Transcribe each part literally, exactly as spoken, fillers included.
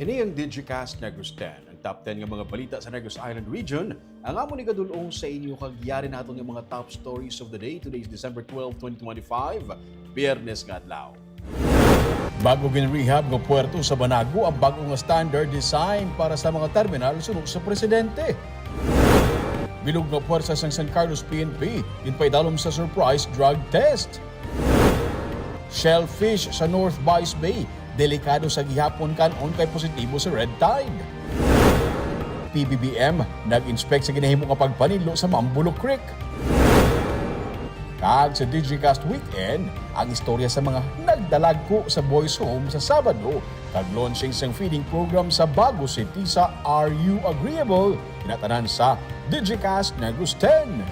Ini ang Digicast Negros ten, ang top ten nga mga balita sa Negros Island Region, ang amon igadul-ong sa inyo kag yari naton nga mga top stories of the day. Today is December twelve, twenty twenty-five, Biyernes nga adlaw. Bago gin-rehab nga puerto sa Banago ang bago nga standard design para sa mga terminal suno sa presidente. Bilog nga puwersa sang San Carlos P N P ginpaidalom sa surprise drug test. Shellfish sa North Vice Bay, delikado sa gihapon kan-on kay positibo sa red tide. P B B M nag-inspect sa ginahimo nga pagpanilo sa Mambulok Creek. Kag sa Digicast Weekend, ang istorya sa mga nagdalagko sa Boys Home sa Sabado, kag launching sang feeding program sa Bago City sa Are You Agreeable? Kinatanan sa Digicast Negros ten.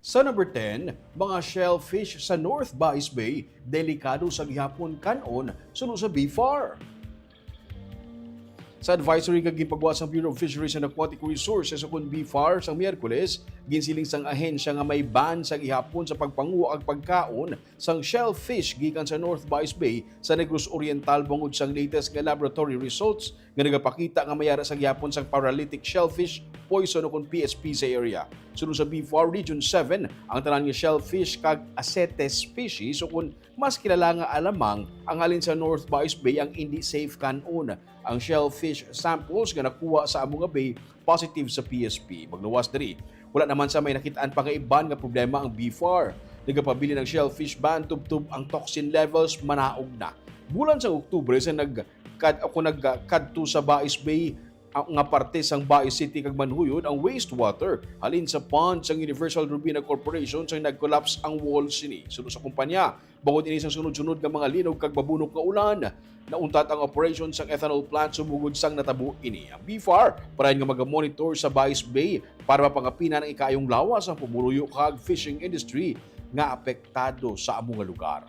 Sa number ten, mga shellfish sa North Vice Bay, delikado sa gihapon kan-on suno sa BFAR. Sa advisory nga ginpagwa sang Bureau of Fisheries and Aquatic Resources, ukon BFAR, sa Miyerkules, ginsiling sang ahensya nga may ban sa gihapon sa pagpanguha kag pagkaon sang shellfish gikan sa North Vice Bay sa Negros Oriental bangod sang latest nga laboratory results nga nagapakita nga may ara sa gihapon sang paralytic shellfish poison ukon P S P sa area. Suno sa BFAR Region seven, ang tanan nga shellfish kag Acetes species ukon mas kilala nga alamang ang halin sa North Vice Bay ang indi safe kan-on. Ang shellfish samples nga nakuha sa amo nga bay positive sa P S P. Magluwas diri, wala naman sa may nakit-an pa nga iban nga problema ang BFAR. Nagapabilin ang shellfish ban tubtob ang toxin levels manaog na. Bulan sang Oktubre sa nagkad-, ako nagkadto sa Vice Bay, ah, nga parte sang Vice City kag Manhuyod ang wastewater halin sa pond sang Universal Robina Corporation sang nag-collapse ang wall sini. Suno sa kumpanya, bangod ini sang sunod-sunod nga mga linog kag mabunok nga ulan, nauntat ang operation sang ethanol plant sumugod sang natabo ini. Ang BFAR parayon nga magamonitor sa Vice Bay para mapangapinan ang ikaayong lawas sang pumuluyo kag fishing industry nga apektado sa amo nga lugar.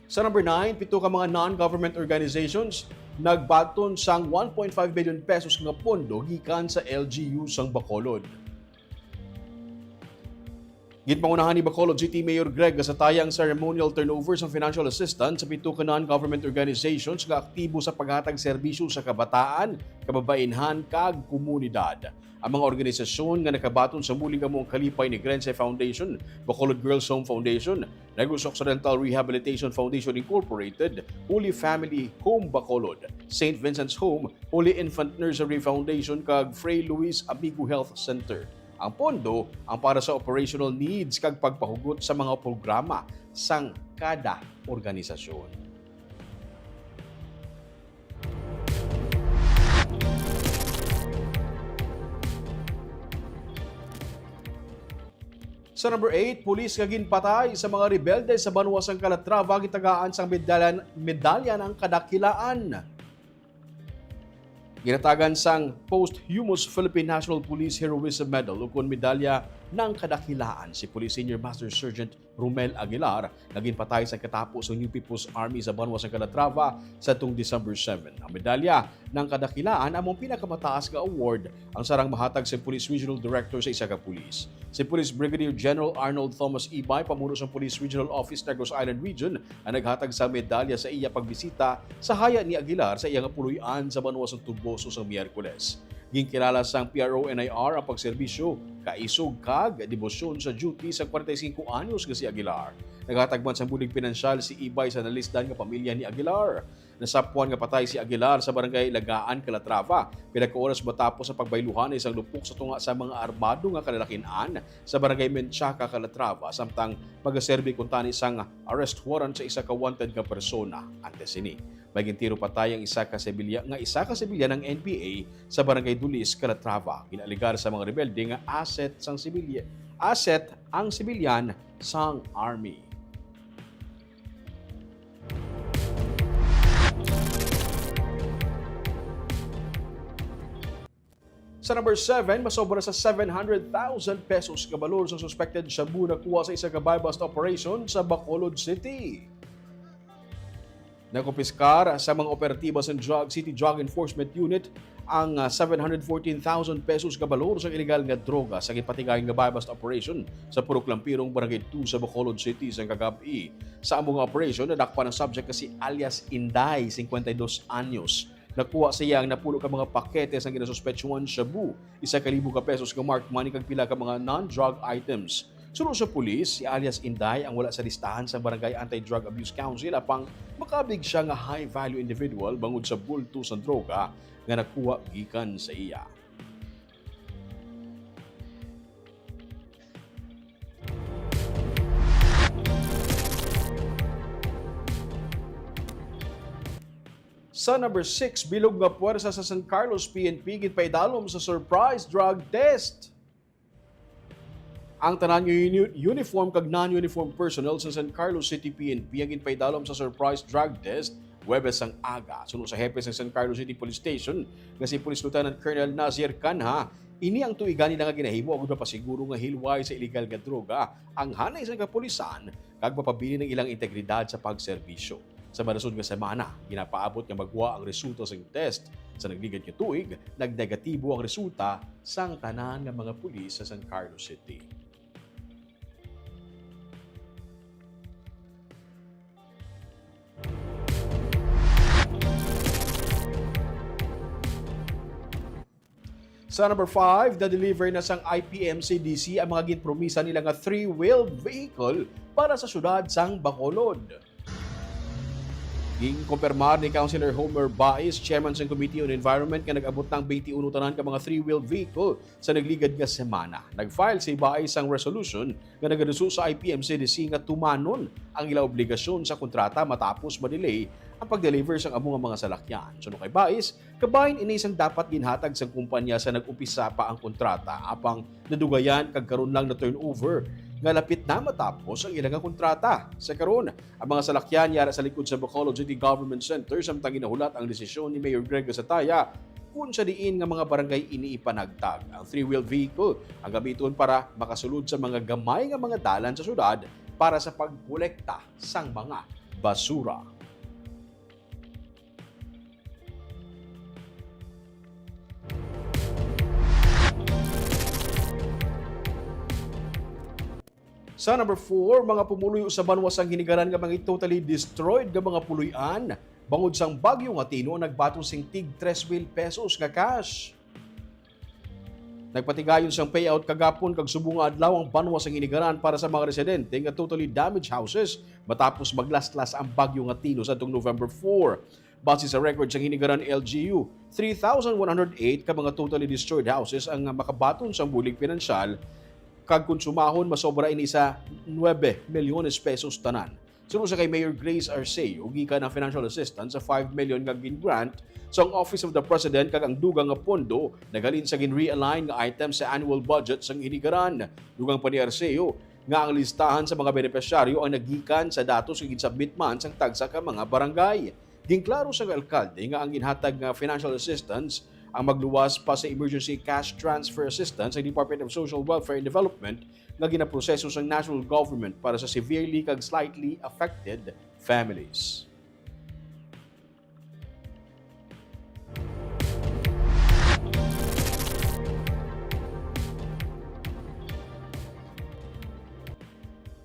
Sa number nine, pito ka mga non-government organizations nagbaton sang one point five billion pesos nga pondo gikan sa L G U sang Bacolod. Ginpangunahan ni Bacolod City Mayor Greg Gasataya ang ceremonial turnover sang financial assistance sa pito ka non-government organizations nga aktibo sa paghatag serbisyo sa kabataan, kababainhan, kag komunidad. Ang mga organisasyon nga nakabaton sang bulig amo ang kalipay ni Grense Foundation, Bacolod Girls Home Foundation, Negros Occidental Rehabilitation Foundation Incorporated, Holy Family Home Bacolod, Saint Vincent's Home, Holy Infant Nursery Foundation, kag Fray Luis Amigo Health Center. Ang pondo ang para sa operational needs kag pagpahugot sa mga programa sang kada organisasyon. Sa number eight, pulis nga ginpatay sa mga rebelde sa banwa sang Calatrava gitagaan sang medalya, medalya ng kadakilaan. Ginatagan sang Posthumous Philippine National Police Heroism Medal ukon Medalya ng Kadakilaan si Police Senior Master Sergeant Romel Aguilar, nga ginpatay sa katapo sang New People's Army sa banwa sa Calatrava sa tung December seven. Ang medalya ng kadakilaan amo ang pinakamataas nga award ang sarang mahatag sa Police Regional Director sa isa ka pulis. Si Police Brigadier General Arnold Thomas Ibay, pamuno sa Police Regional Office Negros Island Region, ang naghatag sa medalya sa iya pagbisita sa haya ni Aguilar sa iya nga puloy-an sa banwa sa Toboso sa Miyerkules. Ginkilala sang P R O N I R ang pagserbisyo, kaisog, kag debosyon sa duty sa kwarenta y singko anyos nga si Aguilar. Naghatag man sang bulig pinansyal si Ibay sa nalisdan nga pamilya ni Aguilar. Nasapwan nga patay si Aguilar sa Barangay Lagaan, Calatrava, pila ka oras matapos ang pagbayluhan sa isang lupok sa tunga sa mga armado nga kalalakin-an sa Barangay Menchaca, Calatrava, samtang magaserbi kuntani sang arrest warrant sa isa ka wanted nga persona. Antes sini, may gintiro patay ang isa ka sibilya-, nga isa ka sibilyan ng N P A sa Barangay Dulis, Calatrava. Ginaalegar sa mga rebelde nga asset sang sibilya-, asset ang sibilyan sang army. Sa number seven, masobra sa seven hundred thousand pesos ka balor sa suspected shabu nakuha sa isa ka buy-bust operation sa Bacolod City. Nakumpiskar sa mga operatiba sa Drug City Drug Enforcement Unit ang, ah, seven hundred fourteen thousand pesos ka balor sa illegal nga droga sa ginpatigayon nga buy-bust operation sa Purok Lampirong, Barangay two sa Bacolod City sa kagab-i. Sa amo nga operation, nadakpan ang subject nga si alias Inday, cincuenta y dos anyos. Nakuha sa iya ang napulo ka mga pakete sang ginasuspetsuhan shabu, isa ka libo ka pesos nga marked money kag pila ka mga non-drug items. Suno sa pulis, si alias Inday ang wala sa listahan sa Barangay Anti-Drug Abuse Council, apang makaabig siya nga high-value individual bangod sa bulto sang droga nga nakuha gikan sa iya. Sa number six, bilog nga puwersa sa San Carlos P N P ginpaidalom sa surprise drug test. Ang tanan nga uni-, uniform kag non-uniform personnel sa San Carlos City P N P ang ginpaidalom sa surprise drug test Huwebes sang aga. Suno sa hepe sa San Carlos City Police Station nga si Police Lieutenant Colonel Nazir Canha, ini ang tuigan nila nga ginahimo agud mapasiguro nga hilway sa iligal nga droga ang hanay sang kapulisan kag mapabilin ang ilang integridad sa pagserbisyo. Sa madason nga semana, ginapaabot nga magwa ang resulta sang test. Sa nagligad nga tuig, nagnegatibo ang resulta sang tanan nga mga pulis sa San Carlos City. Sa number five, na-deliver na sang I P M C D C ang mga ginpromisa nila nga three-wheeled vehicle para sa siyudad sang Bacolod. Ginkumpirmar ni Councilor Homer Bais, chairman sang Committee on Environment, nga nag-abot na ang twenty-one tanan ka mga three-wheeled vehicle sa nagligad nga semana. Nag-file si Bais sang resolution nga nagaduso sa I P M C D C nga tumanon ang ila obligasyon sa kontrata matapos ma-delay ang pag-deliver sang amo nga mga salakyan. Suno kay Bais, kabahin ini sang dapat ginhatag sang kumpanya sa nag-umpisa pa ang kontrata, apang nadugayan kag karon lang na-turnover nga lapit na matapos ang ila nga kontrata. Sa karon, ang mga salakyan yara sa likod sa Bacolod City Government Center, samtang ginahulat ang desisyon ni Mayor Greg Gasataya kung sa diin nga mga barangay ini ipanagtag. Ang three-wheel vehicle ang gamiton para makasulod sa mga gamay nga mga dalan sa syudad para sa pagkolekta sang mga basura. Sa number four, mga pumuluyo sa banwa sang Hinigaran nga mga totally destroyed nga mga puloy-an bangod sang Bagyo nga Tino ang nagbaton sing tig tres mil pesos nga cash. Nagpatigayon sang payout kagapon kag subong nga adlaw ang banwa sang Hinigaran para sa mga residente nga totally damaged houses matapos maglaslas ang Bagyo nga Tino sa atong November four. Base sa record sang Hinigaran L G U, three thousand one hundred eight ka mga totally destroyed houses ang makabaton sang bulig pinansyal, kag kung sumahon, masobra ini sa nuebe milyones pesos tanan. Suno sa kay Mayor Grace Arceo, gikan ang financial assistance sa five million nga gin-grant sang Office of the President, kag ang dugang nga pondo naghalin sa gin-realign nga item sa annual budget sang Hinigaran. Dugang pa ni Arceo nga ang listahan sa mga benepisyaryo ang nagikan sa datos nga gin-submit man sang tagsa ka mga barangay. Ginklaro sang alkalde nga ang ginhatag nga financial assistance ang magluwas pa sa emergency cash transfer assistance sa Department of Social Welfare and Development nga ginaproseso sang national government para sa severely kag slightly affected families.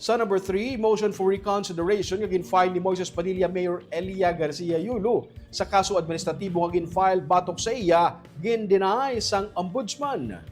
Sa number three, motion for reconsideration nga gin-file ni Moises Padilla Mayor Elia Garcia Yulo sa kaso administratibo nga gin-file batok sa iya, gin-deny sang Ombudsman.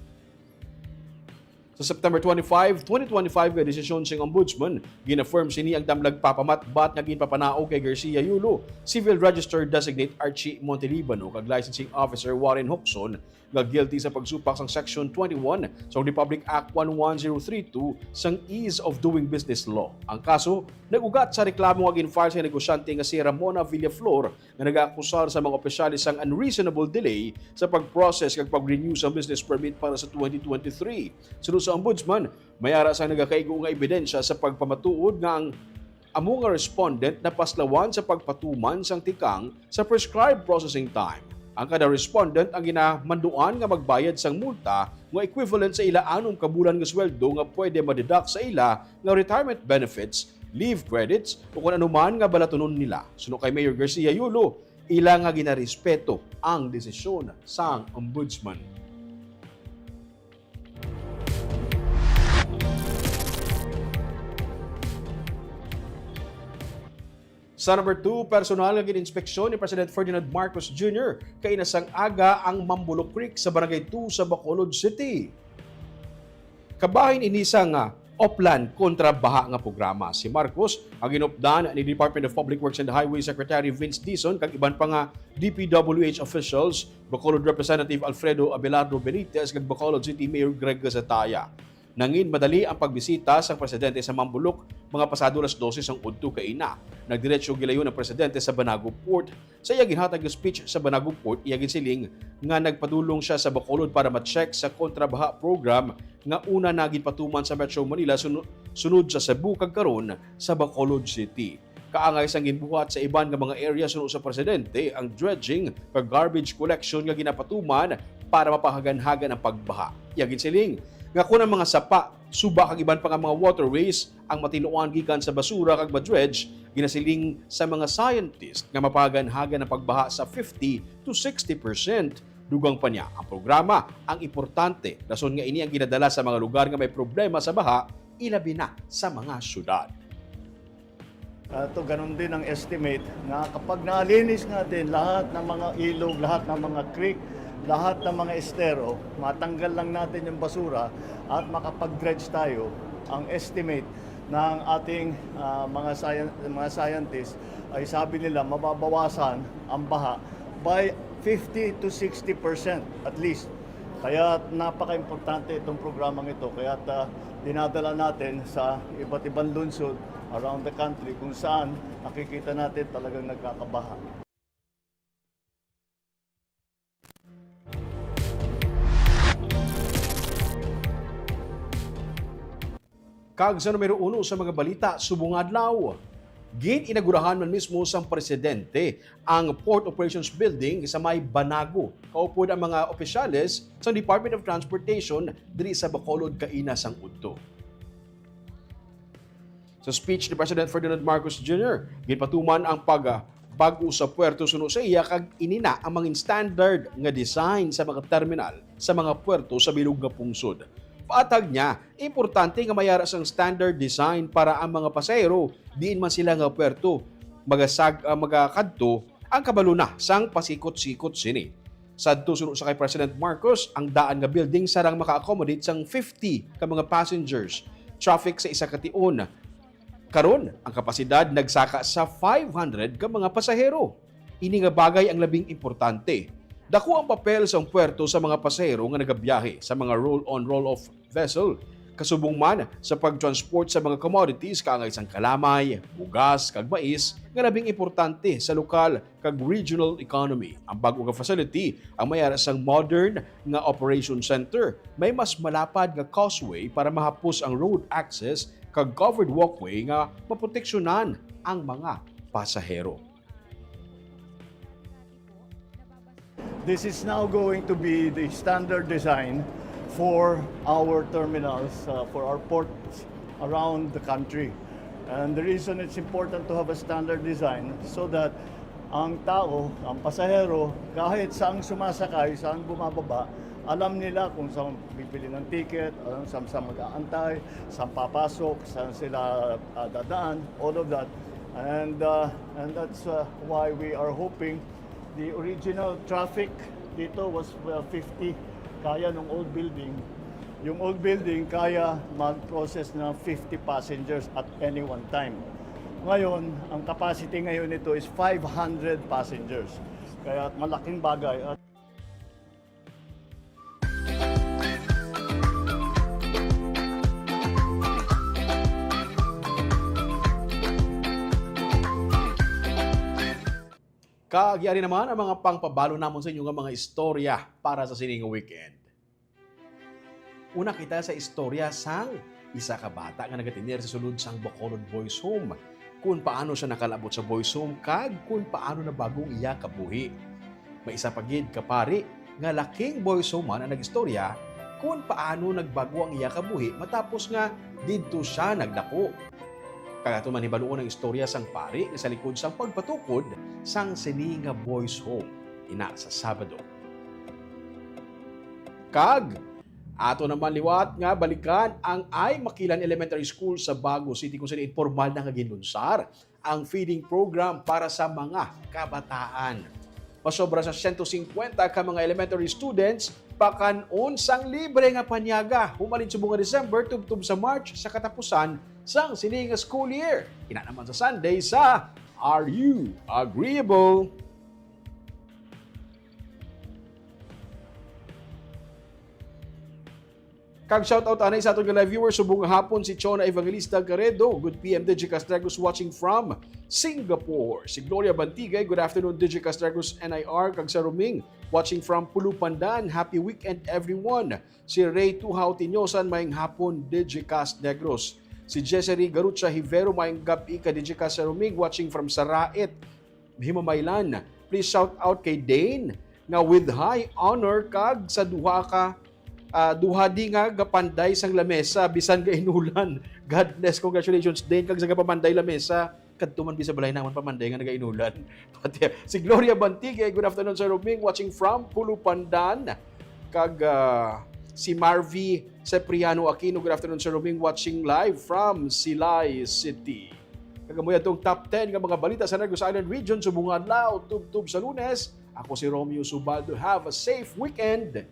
Sa September twenty-five, twenty twenty-five nga desisyon sing Ombudsman, gin-affirm sini ang damlag papamatbat nga ginpapanaog kay Garcia Yulo, Civil Register Designate Archie Montelibano kag Licensing Officer Warren Hoxon nga guilty sa pagsupak sang Section twenty-one sa Republic Act one one zero three two sang Ease of Doing Business Law. Ang kaso nag-ugat sa reklamo nga gin-file sa negosyante nga si Ramona Villaflor nga nagaakusar sa mga opisyales sang unreasonable delay sa pag-process kag pag-renew sang business permit para sa twenty twenty-three. Suno sa Ombudsman, may ara sang nagakaigo nga ebidensya sa pagpamatuod nga ang amo nga respondent napaslawan sa pagpatuman sang tikang sa prescribed processing time. Ang kada respondent ang ginamanduan nga magbayad sang multa nga equivalent sa ila anom ka bulan nga sweldo nga pwede ma-deduct sa ila nga retirement benefits, leave credits, o kon anuman nga balatunon nila. Suno kay Mayor Garcia Yulo, ila nga ginarespeto ang desisyon sang Ombudsman. Sa number two, personal nga gin-inspeksyon ni President Ferdinand Marcos Junior kaina sang aga ang Mambulok Creek sa Barangay two sa Bacolod City. Kabahin ini sang, ah, Oplan kontra Baha nga programa. Si Marcos ang ginupdan ni Department of Public Works and Highway Secretary Vince Dizon kag iban pa nga D P W H officials, Bacolod Representative Alfredo Abelardo Benitez kag Bacolod City Mayor Greg Gataya. Nangin madali ang pagbisita sang presidente sa Mambulok, mga pasado alas dose sang udto kaina. Nagdiretso gilayon ang presidente sa Banago Port. Sa iya ginhatag nga speech sa Banago Port, iya ginsiling nga nagpadulong sia sa Bacolod para ma-check sa kontrabaha program nga una na ginpatuman sa Metro Manila sunu-, sunod sa Cebu kag karon sa Bacolod City. Kaangay sang ginbuhat sa iban nga mga area suno sa presidente ang dredging kag garbage collection nga ginapatuman para mapahaganhagan ang pagbaha. Iya ginsiling nga kon ang mga sapa, suba kag iban pa nga mga waterways ang matinuan gikan sa basura kag ma-dredge, ginasiling sa mga scientist nga mapahaganhagan ang pagbaha sa fifty to sixty percent. Dugang pa niya, ang programa ang importante, rason nga ini ang ginadala sa mga lugar nga may problema sa baha, ilabi na sa mga syudad. Ato, ganun din ang estimate nga kapag nalinis natin lahat ng mga ilog, lahat ng mga creek, lahat ng mga estero, matanggal lang natin yung basura at makapag-dredge tayo, ang estimate ng ating, ah, mga scien-, mga scientists ay sabi nila mababawasan ang baha by fifty to sixty percent at least. Kaya napaka-importante itong programang ito. Kaya, ah, dinadala natin sa iba't ibang lungsod around the country kung saan nakikita natin talagang nagkakabaha. Kag sa numero uno sa mga balita subong adlaw, gin-inagurahan man mismo sang presidente ang Port Operations Building sa may Banago. Kaupod ang mga opisyales sa Department of Transportation diri sa Bacolod kaina sang udto. Sa speech ni President Ferdinand Marcos Junior, ginpatuman ang pag, ah, bag-o sa puerto suno sa iya, kag ini na ang mangin standard nga design sa mga terminal sa mga puerto sa bilog nga pungsod. Paatag niya, importante nga may ara sang standard design para ang mga pasahero diin man sila nga puerto magasag-, ah, magakadto, ang kabalo na sang pasikot-sikot sini. Sadto suno sa kay President Marcos, ang daan nga building sarang maka-accommodate sang fifty ka mga passengers traffic sa isa ka tion. Karon, ang kapasidad nagsaka sa five hundred ka mga pasahero. Ini nga bagay ang labing importante. Dako ang papel sang puerto sa mga pasahero nga nagabiyahe sa mga roll-on, roll-off vessel, kasubong man sa pag-transport sa mga commodities kaangay sang kalamay, bugas, kag mais nga labing importante sa lokal kag regional economy. Ang bag-o nga facility ang may ara sang modern nga operation center, may mas malapad nga causeway para mahapos ang road access kag covered walkway nga maproteksyonan ang mga pasahero. This is now going to be the standard design for our terminals, uh, for our ports around the country. And the reason it's important to have a standard design so that ang tao, ang pasahero, kahit saan sumasakay, saan bumababa, alam nila kung saan bibili ng ticket, alam saan, saan mag-aantay, saan papasok, saan sila, ah, dadaan, all of that. And, uh, and that's, uh, why we are hoping the original traffic dito was, uh, fifty, kaya nung old building. Yung old building kaya mag-process ng fifty passengers at any one time. Ngayon, ang capacity ngayon nito is five hundred passengers. Kaya malaking bagay. At Kag yari naman ang mga pangpabalo namon sa inyo nga mga istorya para sa sining weekend. Una kita sa istorya sang isa ka bata nga nagatener sa sulod sang Bacolod Boys Home, kun paano sia nakalabot sa Boys Home kag kun paano nabago ang iya kabuhi. May isa pa gid ka pari nga laking boys home man ang nag-istorya kon paano nagbago ang iya kabuhi matapos nga didto siya nagdako. Kag aton man hibaluon ang istorya sang pari nga sa likod sang pagpatukod sang sini nga boys home ina sa Sabado. Kag ato naman liwat nga balikan ang Ay Makilan Elementary School sa Bago City, kung saan informal na nga ginlunsar ang feeding program para sa mga kabataan. Masobra sa siyento singkwenta ka mga elementary students pakan-on sang libre nga panyaga humalin subong nga December tubtob sa March sa katapusan sang sini nga school year. Ina naman sa Sunday sa Are You Agreeable? Kag shout out anay sa aton nga live viewers subong nga hapon, si Chona Evangelista Garedo, good P M, Digicast Negros watching from Singapore. Si Gloria Bantigay, good afternoon, Digicast Negros N I R, kag sa Ruming, watching from Pulupandan. Happy weekend, everyone. Si Ray Tuhaw Tinyosan, mayang hapon, Digicast Negros. Si Jessary Garucha Hivero, mayang gab-i ka Digicast sa Ruming, watching from Saraet, Himamaylan. Please shout out kay Dane nga with high honor kag sa duha ka, ah, duha di nga gapanday sang lamesa bisan gainulan. God bless. Congratulations, Dane, kag sa gapamanday lamesa. Kadto man bi sa balay naman pamanday nga nagainulan. Pati si Gloria Bantigue, good afternoon, Sir Roming, watching from Pulupandan. Kag, ah, si Marvy Cipriano Aquino, good afternoon, Sir Roming, watching live from Silay City. Kag amo atong top ten nga mga balita sa Negros Island Region subong nga adlaw, tubtob sa Lunes. Ako si Romeo Subaldo. Have a safe weekend.